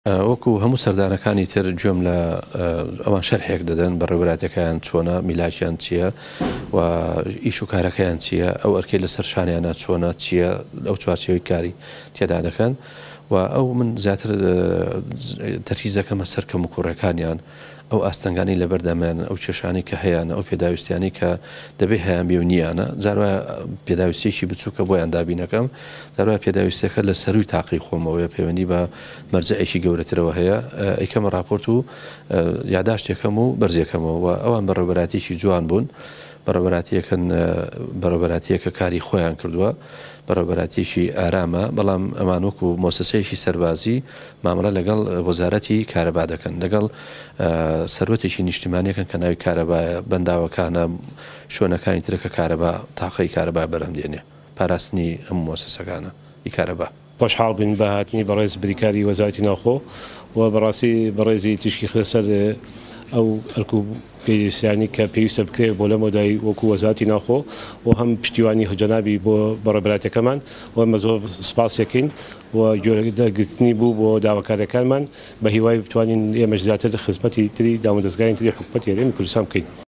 وەکو هەموو سەردانەکانی تر گوێم لە ئەوان شەرحێک دەدەن بەڕێوەبەرایەتیەکەیان چۆنە، میلاکیان چییە و ئیش و کارەکەیان چییە، ئەو ئەرکەی لەسەر شانیانە چۆنە چییە، ئەو چوارچێوەی کاری تێدا دەکەن و ئەو من زیاتر تەرکیز دەکەمە سەر کەموکوڕیەکانیان. ئەو ئاستەنگانەی لەبەردەمیانن، ئەو کێشانەی کە هەیانە، ئەو پێداویستیانەی کە دەبێ هەیانبێ و نییانە، جار وایە پێداویستییەکی بچووکە بۆیان دابین ئەکەم، جار وایە پێداویستییەکە لە سەرووی تاقی خۆمەوەیە، پەیوەندی بە مەرجەعێکی گەورەترەوە هەیە، ئەیکەمە ڕاپۆرت و یاداشتێکەم و بەرزیەکەمەوە و ئەوان بەڕێوەبەرایەتییەکی جوان بوون، بەڕێوەبەرایەتییەکەن بەڕێوەبەرایەتییەکە کاری خۆیان کردووە، بەڕێوەبەرایەتییەکی ئارامە، بەڵام ئەمان وەکوو مۆسەسەیەکی سەربازی مامەڵە لەگەڵ وەزارەتی کارەبا دەکەن، لەگەڵ سەروەتێکی نیشتیمانیەکەن کە ناوی کارەبایە، بەنداوەکانە، شوێنەکانی ترە کە کارەبا، تاقەی کارەبا بەرهەم دێنێ، پاراستنی هەموو موەسەسەکانە ی کارەبا. خۆشحاڵ بووین بە هاتنی بەڕێز بریکاری وەزارەتی ناوخۆ و بەڕاستی بەڕێزی تیشکی خستە سەر ئەو ئەرک و پێویستیانەی کە پێویستە بکرێت بۆ لەمەودای وەکو وەزارەتی ناوخۆ و هەم پشتیوانی جەنابی بۆ بەڕێوەبەرایەتیەکەمان و ئێمە زۆر سوپاسیەکەین و گوێگرتنی بوو بۆ داواکاریەکانمان بە هیوای بتوانین ئێمەش زیاتر خزمەتی تری دامودەزگایانی تری حکومەتی هەرێمی کوردستان بکەین.